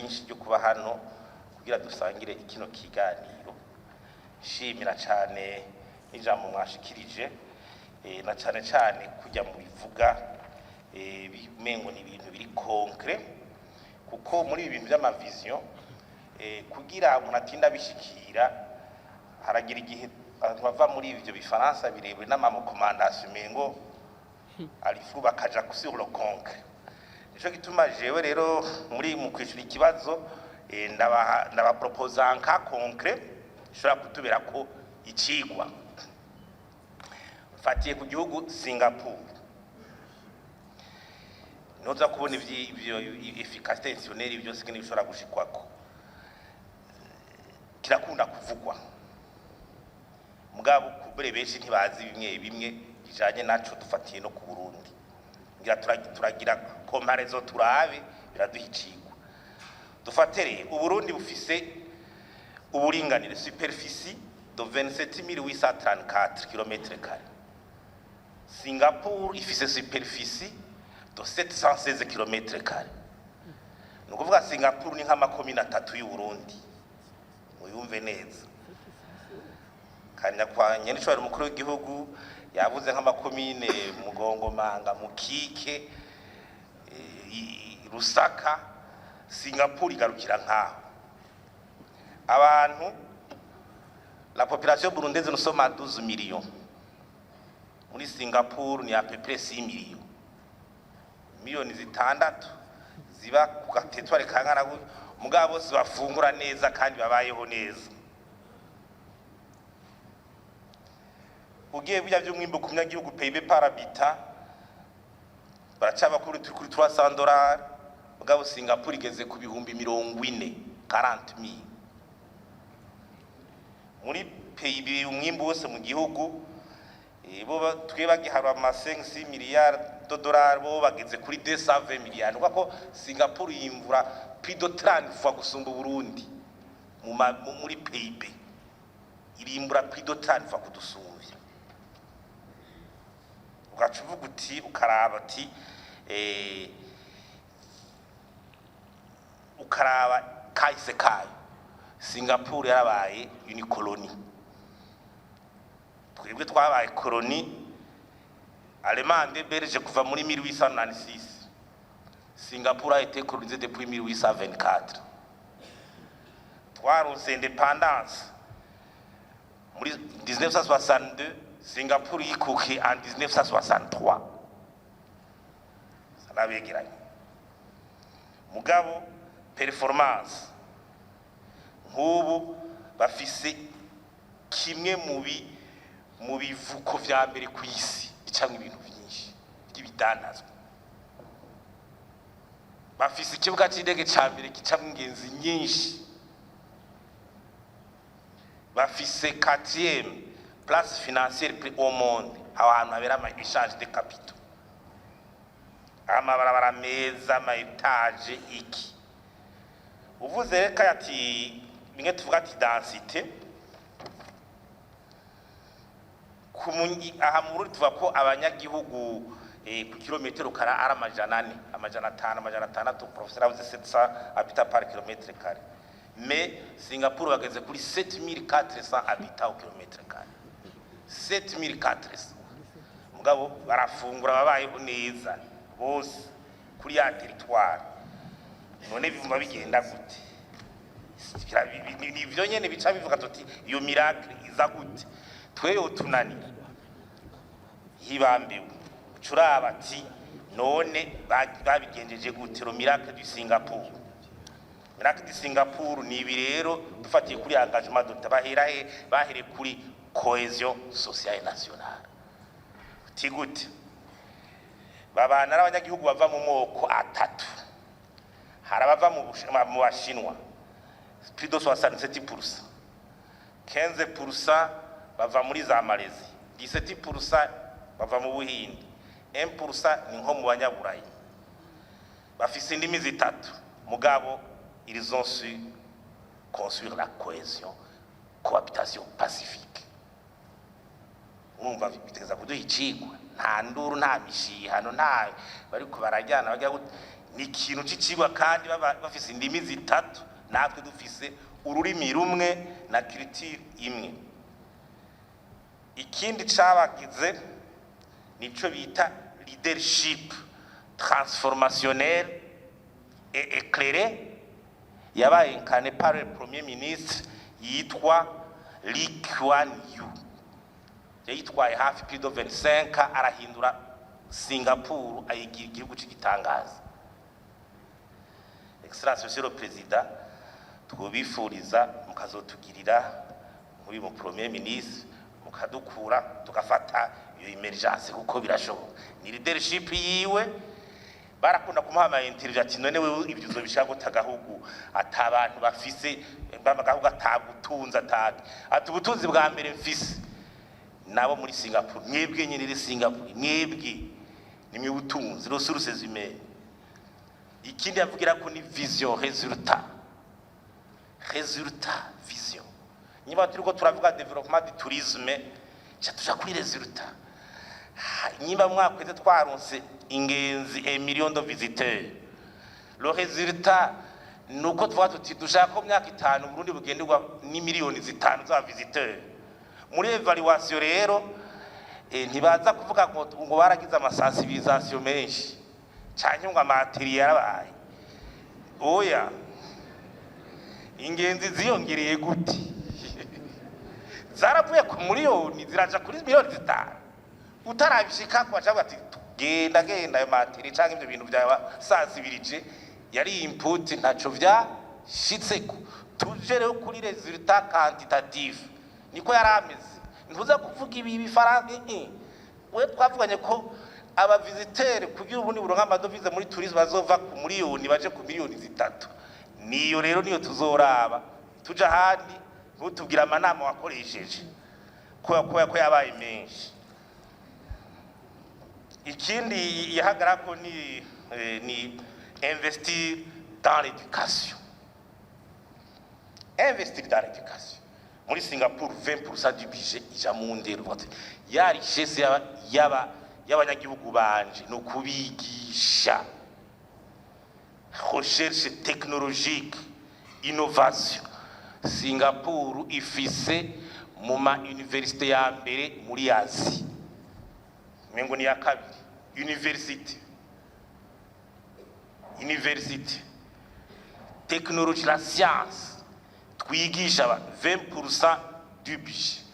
ryinshi ryo kuba hano kugira dusangire ikino kiganiro. Nshimira cyane n'ijambo mwashikirije, na cyane cyane kujya mu bivuga bimengo ni ibintu biri concret, kuko muri ibi bintu by'ama vision, kugira umuntu atinda bishikira, haragira igihe abantu bava muri ivyo bifaransa birebure n'ama recommandations, mengo alifu, bakaja sur le concret. Nico gituma jewe rero muri mu kwishura ikibazo, ndabaha, ndabaproposa un cas concret ishobora kutubera ko icigwa. Mfatiye ku gihugu Singapore, noza kubona ivyo efficacité institutionnelle byose ngene bishobora gushikwako. Kirakunda kuvugwa, mugabo kubere benshi ntibazi bimwe bimwe bijanye naco. Dufatiye no ku Burundi, ngira turagira comparaison, turabe biraduha icigwa. Dufate rero Uburundi bufise uburinganire, superficie de 27 834 km carrés. Singapore ifise superficie de 716 km carrés. Ni ukuvuga Singapore ni nk'amakomine atatu y'u Burundi, muyumve neza. Kandi nyakwa nyenicubahiro umukuru w'igihugu yavuze nk'amakomine Mugongomanga, Mukike, Rusaka. Singapore igarukira nkaho. Abantu, la population burundaise, nous sommes à 12 millions. Muri Singapore ni à peu près 6 millions, miliyoni 6 ziba ku ga territoire kangana gutyo, mugabo bose bafungura neza kandi babayeho neza. Ugiye bijya by'umwimbu ku munyagihugu, PIB par habitant, baracaba kuri $300, mugabo Singapore igeze ku 40,000, 40,000. Muri PIB, umwimbu wose mu gihugu, bo twe bagiharura ama 5 miliyari de dollars, bo bageze kuri 220 miliyari. Nuko ko Singapore yimvura plus de 30 fois gusumba Burundi muri PIB, irimbura plus de 30 fois kudusumvya. Ugaca uvuga uti, ukaraba ati, ukaraba kahise kayo. Singapore yarabaye une colonie, twebwe twabaye colonie allemande, belge kuva muri 1896. Singapore a été colonisée depuis 1824. Twaronse indépendance muri 1962, Singapore yikukiye en 1963. Sanabegeranye, mugabo performance, nk'ubu bafise kimwe mu bivuko vya mbere ku isi bicamwo ibintu vyinshi by'ibidandazwa. Bafise ikibuga c'indege ca mbere gicamwo ingenzi nyinshi. Bafise quatrième place financière au monde, aho hantu habera ama échange de capitaux, amabarabara meza, ama étages. Iki uvuze reka ati bimwe tuvuga ati densité aha mu Burundi tuvuga ko abanyagihugu ku kilometero kara ari 400, 500, 600. Professeur avuze 700 habitants par kilomètre carré, mais Singapore bageze kuri 7400 habitants au kilomètre carré, 7400. Mugabo barafungura, babayeho neza bose kuri ya territoire. None bivuma bigenda gute? Nivyo nyene bica bivuga tuti iyo miracle iza gute? Tweyo tunanira hibambiwe. Ucuraba ati none babigenjeje gute, le miracle du Singapore? Miracle du Singapore ni ibi rero. Dufatiye kuri engagement dute, bahera he? Bahere kuri cohésion sociale nationale. Uti gute? Babana n'abanyagihugu bava mu moko atatu. Hari abava mu Bashinwa, plus de 67%, 15% bava muri za Malaisie, 17% bava mu Buhinde, 1% ni nko mu Banyaburayi. Bafise indimi zitatu, mugabo ils ont su construire la cohésion, cohabitation pacifique. Urumva bitegeza kuduha icigwa. Nta nduru, nta mishihano, nta bariko barajyana bagira gute. Ni ikintu c'icigwa, kandi baba bafise indimi zitatu, natwe dufise ururimi rumwe na culture imwe. Ikindi cabagize nico bita leadership transformationnelle et éclairée, yabaye incarné par le premier ministre yitwa Lee Kuan Yew. Yayitwaye hafi plus de 25, arahindura Singapore, ayigira igihugu c'igitangaza. Excellence Monsieur le Président, twobifuriza mukazotugirira muri mu premier ministre, mukadukura tugafata iyo émergence, kuko birashoboka. Ni leadership yiwe. Barakunda kumuha ama interview ati: "None wewe ibyo uzobishaka gute, agahugu ata abantu bafise, agahugu atagutunza?" Atake ati: "Ubutunzi bwa mbere mfise nabo muri Singapore, mwebwe nyine iri Singapore, mwebwe nimwe butunzi, ressources humaines." Ikindi yavugira ko ni vision, résultat, résultat, vision. Niba turiko turavuga développement du tourisme, cha tuja kuri résultat. Niba mwakweze twaronse ingenzi, 1 million de visiteurs, le résultat nuko tuvuga tuti dushaka ko myaka 5 Burundi bugenderwa n'imiliyoni 5 z'aba visiteurs. Muri évaluation rero, ntibaza kuvuga ngo baragize ama sensibilisation menshi canke ngo ama ateliers yarabaye. Oya, ingenzi ziyongereye gute? Zaravuye ku miliyoni ziraja kuri miliyoni 5. Utarabishika baca ati: "Genda, genda, ayo ma ateliers canke ivyo bintu vyawe sensibilije yari input, ntaco vyashitseko." Tuje rero kuri résultat quantitatif. Niko yari ameze. Ntuza kuvuga ibi bifaransa, we twavuganye ko aba visiteurs, kugira ubundi buronka ama devises muri tourisme, bazova ku miliyoni baje ku miliyoni 3. Niyo rero niyo tuzoraba. Tuja ahandi, ntutubwire amanama wakoresheje ko yabaye menshi. Ikindi yahagarako ni investir dans l'éducation. Investir dans l'éducation, muri Singapore 20% du budget ija mu ndero. Uvuga ati: "Ya richesse y'abanyagihugu banje ni ukubigisha." Recherche technologique, innovation. Singapore ifise mu ma université ya mbere muri Asie, mengo ni ya kabiri université. Université, technologie, la science, twigisha abantu, 20% du budget.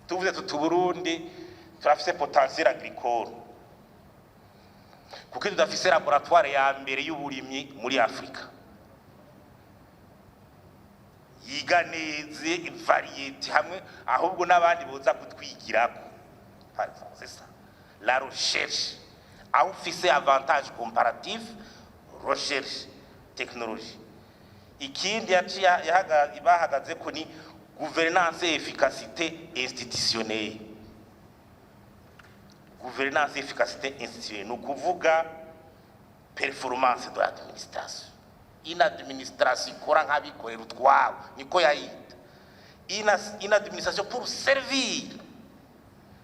Tuvuze tuti Burundi turafise potentiel agricole, kuko tudafise laboratoire ya mbere y'uburimyi muri Afrika yiga neza variété hamwe, ahubwo n'abandi boza kutwigirako. Par exemple, c'est ça la recherche, aho ufise avantage comparatif, recherche, technologie. Ikindi yaciye bahagaze ko ni gouvernance et efficacité institutionnelle. Gouvernance et efficacité institutionnelle ni ukuvuga performance de l'administration, une administration ikora nk'abikorera utwabo, niko yayita, une administration pour servir,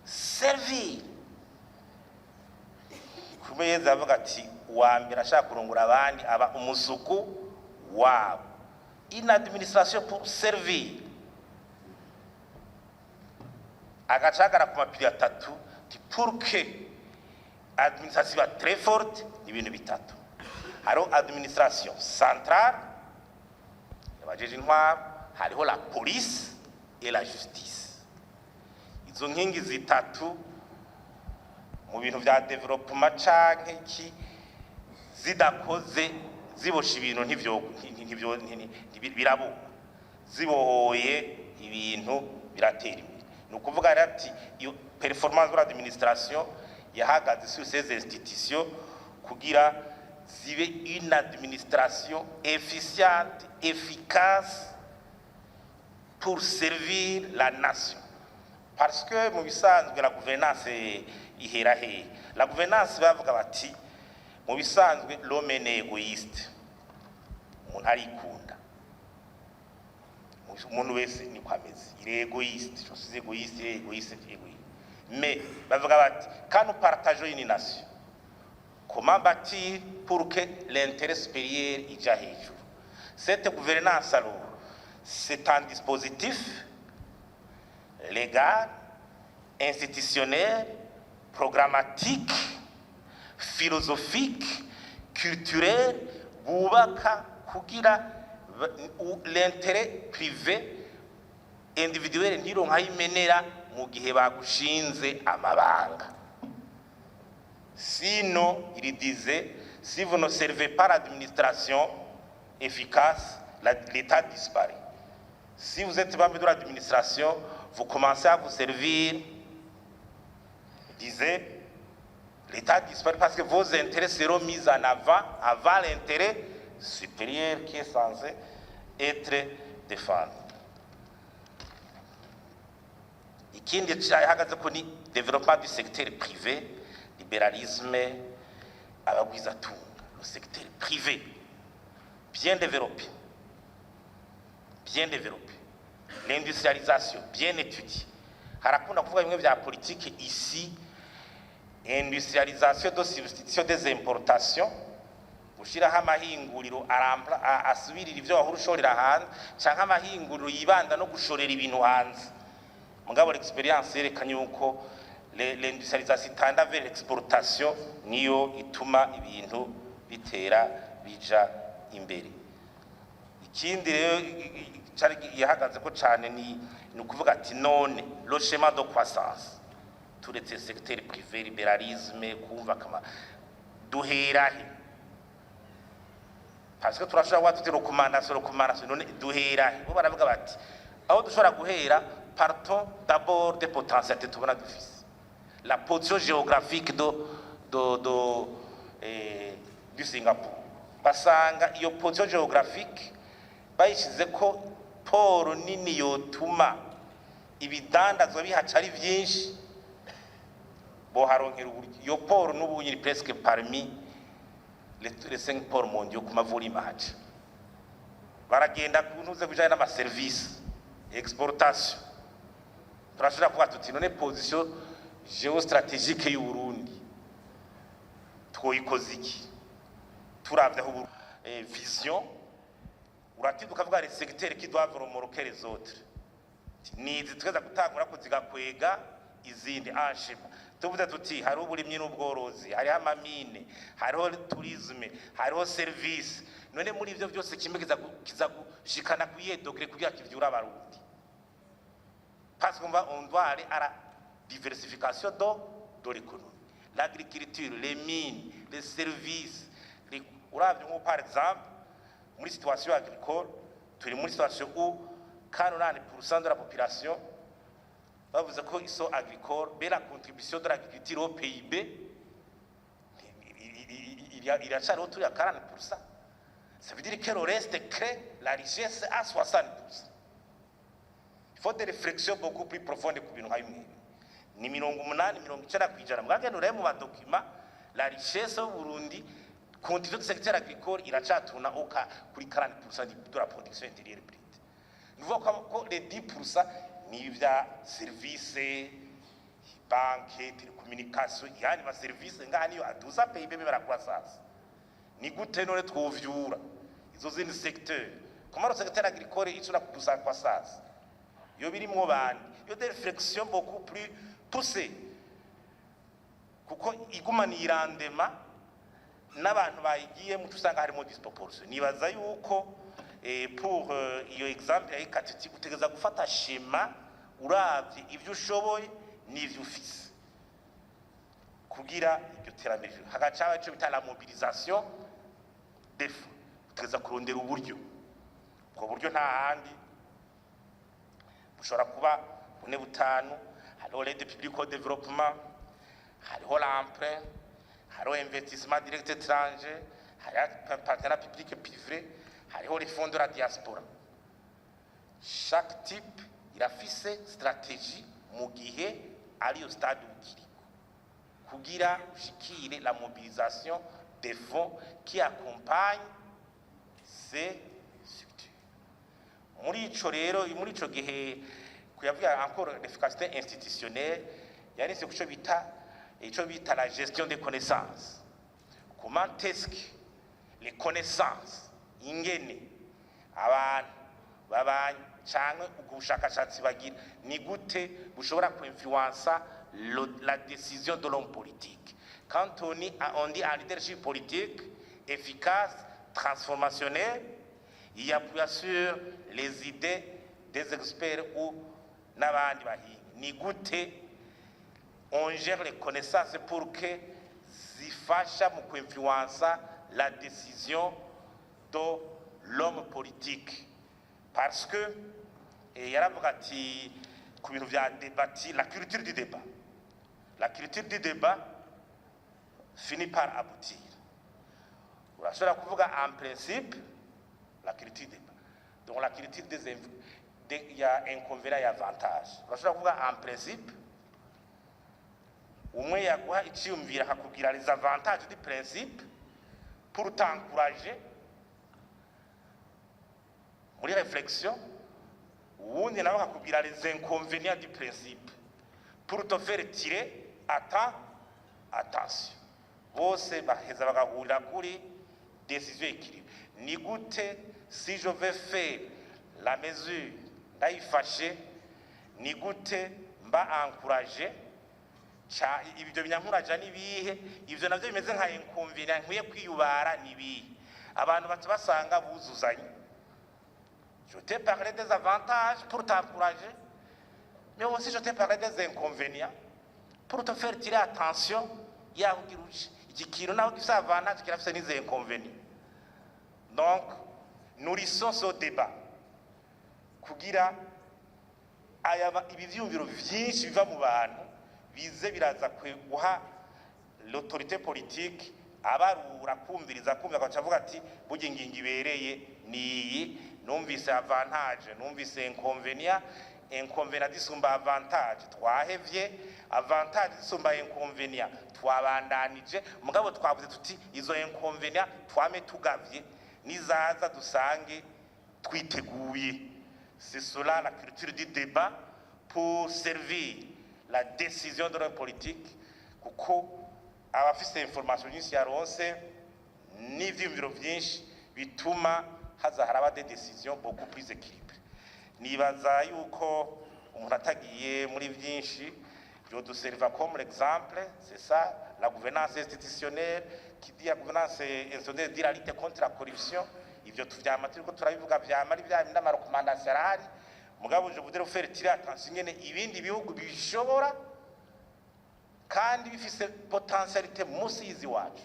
servir. Kumeza avuga ati: "Uwa mbere ashaka kurongora abandi aba umusuku wabo." Une administration pour servir. Agacagara ku ma piliers atatu ti pour que administration iba très forte, ni ibintu bitatu. Hariho administration centrale yabajeje intwaro, hariho la police et la justice. Izo nkingi zitatu mu bintu vya développement canke iki, zidakoze, zibosha ibintu, ntivyo birabuka. Zibohoye ibintu biratera imbere. Ni ukuvuga rero ati iyo performance de l'administration yahagaze sur ces institutions kugira zibe une administration efficiente, efficace, pour servir la nation. Parce que mu bisanzwe la gouvernance ihera hehe? La gouvernance, bavuga bati mu bisanzwe l'homme est égoïste, umuntu arikunda, umuntu wese niko ameze, il est égoïste, je suis égoïste, il est égoïste, égoïste. Mais bavuga bati quand nous partageons une nation, Comment bâtir pour que l'intérêt supérieur ija hejuru? Cette gouvernance, alors, c'est un dispositif légal, institutionnel, programmatique, philosophique, culturel, bubaka kugira l'intérêt privé individuel ntironka imenera mu gihe bagushinze amabanga. Sinon, il disait, si vous ne servez pas l'administration efficace, l'État disparaît. Si vous êtes membre de l'administration, vous commencez à vous servir, il disait, l'État disparaît parce que vos intérêts seront mis en avant, avant l'intérêt supérieur qui est censé être défendu. Ikindi cyahagaze ko ni développement du secteur privé, libéralisme, abagwizatunga, le secteur privé bien développé, bien développé, l'industrialisation bien étudiée. Harakunda kuvuga bimwe vya politique ici, industrialisation de substitution des importations, gushiraho amahinguriro asubirira ivyo wahora ushorera hanze, canke amahinguriro yibanda no gushorera ibintu hanze. Mugabo l'expérience yerekanye yuko l'industrialisation itanda vers l'exportation niyo ituma ibintu bitera bija imbere. Ikindi rero cari yahagaze ko cane ni ukuvuga ati none le schéma de croissance, turetse secteur privé, libéralisme, kumva kama duhera he? Parce que turashobora kuba tuti recommandation, recommandation, none duhera he? Bo baravuga bati aho dushobora guhera, partons d'abord des potentialités tubona dufise, la position géographique de du Singapour. Basanga iyo position géographique bayishize ko port nini yotuma ibidandazwa bihaca ari byinshi, boharonkera uburyo. Iyo port n'ubu nyiri presque parmi les cinq ports mondiaux ku ma volumes ahaca. Baragenda kuntuze bijanye n'amaserivisi, exportation. Turashobora kuvuga tuti none position géostratégique y'u Burundi twoyikoze iki? Turavye aho vision uratinda ukavuga les secteurs qui doivent remorquer les autres, nizi tweza gutangura ko zigakwega izindi anshima. Tuvuze tuti hariho uburimyi n'ubworozi, hariho ama mines, hariho tourisme, hariho service. None muri ivyo byose kimwe kiza gushikana ku iyihe degré kugira kivyura Abarundi? Parce qu'on va on doit aller à la diversification de l'économie, l'agriculture, les mines, les services, uravye nko par exemple muri situation agricole, turi muri situation où 48% de la population bavuze ko ils sont agricoles, mais la contribution de l'agriculture au PIB iracariho turi à 40%. Ça veut dire que le reste crée la richesse à 60%. Il faut des réflexions beaucoup plus profondes ku bintu nka bimwe. Ni 80-90%. Mwagenda urebe mu ma documents, la richesse y'u Burundi, contribution du secteur agricole iracatuna oka kuri 40% de la production intérieure brute. Nous voyons ko les 10% ni ibya service, banque, télécommunication, yani ma service ngaha niyo aduza PIB la croissance. Ni gute none twovyura izo zindi secteur? Comment le secteur agricole ishobora kuduza croissance yo birimwo bandi? Yo des réflexions beaucoup plus poussées, kuko igumana irandema n'abantu bayigiyemo usanga harimo disproportion. Nibaza yuko pour iyo exemple ya ikatiti, utegeza gufata schéma uravye ivyo ushoboye n'ivyo ufise kugira iryo terambere. Hagaca haba ico bita la mobilisation des fonds. Utegeza kurondera uburyo. Ubwo buryo nta handi bushobora kuba bune butanu: hariho l'aide publique au développement, hariho l'emprunt, hariho investissement direct étranger, hariho partenariat public privé, hariho les fonds de la diaspora. Chaque type irafise stratégie mu gihe ariyo stade ukiriko kugira ushikire la mobilisation des fonds qui accompagnent ces structures. Muri ico rero, muri ico gihe kuyavuga encore l'efficacité institutionnelle, yarinse kuco bita ico bita la gestion des connaissances. Comment est-ce que les connaissances, ingene abantu babanye canke ubwo bushakashatsi bagira, ni gute bushobora kuinfluensa la décision de l'homme politique? Quand on dit un leadership politique efficace, transformationnel, il appuie sur les idées des experts ou n'abandi bahinga. Ni gute on gère les connaissances pour que zifasha mu kuinfluensa la décision de l'homme politique? Parce que yaravuga ati ku bintu vya débat, la culture du débat, la culture du débat finit par aboutir. Urashobora kuvuga en principe la culture du débat, donc la culture il y a inconvénient et avantage. Urashobora kuvuga en principe, umwe yaguha iciyumvira akakubwira les avantages du principe pour t'encourager muri réflexion, uwundi nawe akakubwira les inconvénients du principe pour te faire tirer attention. Bose baheza bagahurira kuri décision équilibrée. Ni gute, si je vais faire la mesure, ndayifashe, ni gute mba encouragé? Ibyo binyankuraja nibihe? Ibyo navyo bimeze nka inconvénient nkwiye kwiyubara nibihe? Abantu baca basanga buzuzanye. Je t'ai parlé des avantages pour t'encourager, mais aussi je t'ai parlé des inconvénients pour te faire tirer attention. Yaho ugira uje iki kintu, naho gifise avantage, kirafise n'izi inconvénients. Donc nourrissons ce débat kugira aya ibi vyiyumviro vyinshi biva mu bantu bize biraza guha l'autorité politique abarura kumviriza, kumva, agaca avuga ati: "Burya ingingo ibereye ni iyi. Numvise avantage, numvise inconvénient, inconvénient zisumba avantage, twahevye; avantage zisumba inconvénient, twabandanije. Mugabo twavuze tuti izo inconvénient twame tugavye, nizaza dusange twiteguye." C'est cela la culture du débat pour servir la décision de l'homme politique, kuko abafise information nyinshi yaronse n'ivyiyumviro vyinshi bituma haza haraba des décisions beaucoup plus équilibrées. Nibaza yuko umuntu atagiye muri vyinshi vyoduserva comme l'exemple. C'est ça la gouvernance institutionnelle. Qui dit la gouvernance institutionnelle dit la lutte contre la corruption. Ivyo tuvyama turiko turabivuga, vyama ari vya bindi, amarecommandations arahari. Mugabo je voudrais vous faire tirer attention ingene ibindi bihugu bishobora kandi bifise potentialité munsi y'izi wacu.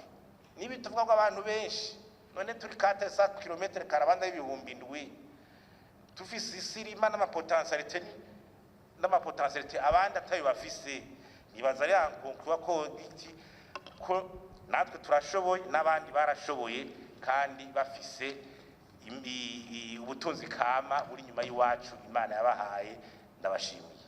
Nibi tuvuga ko abantu benshi, none turi 400 km karabanda 7000, tufise isi irima n'amapotentialité abandi atayo bafise. Nibaza ari kuba ko iki ko natwe turashoboye, n'abandi barashoboye, kandi bafise ubutunzi kama buri nyuma y'iwacu Imana yabahaye. Ndabashimiye.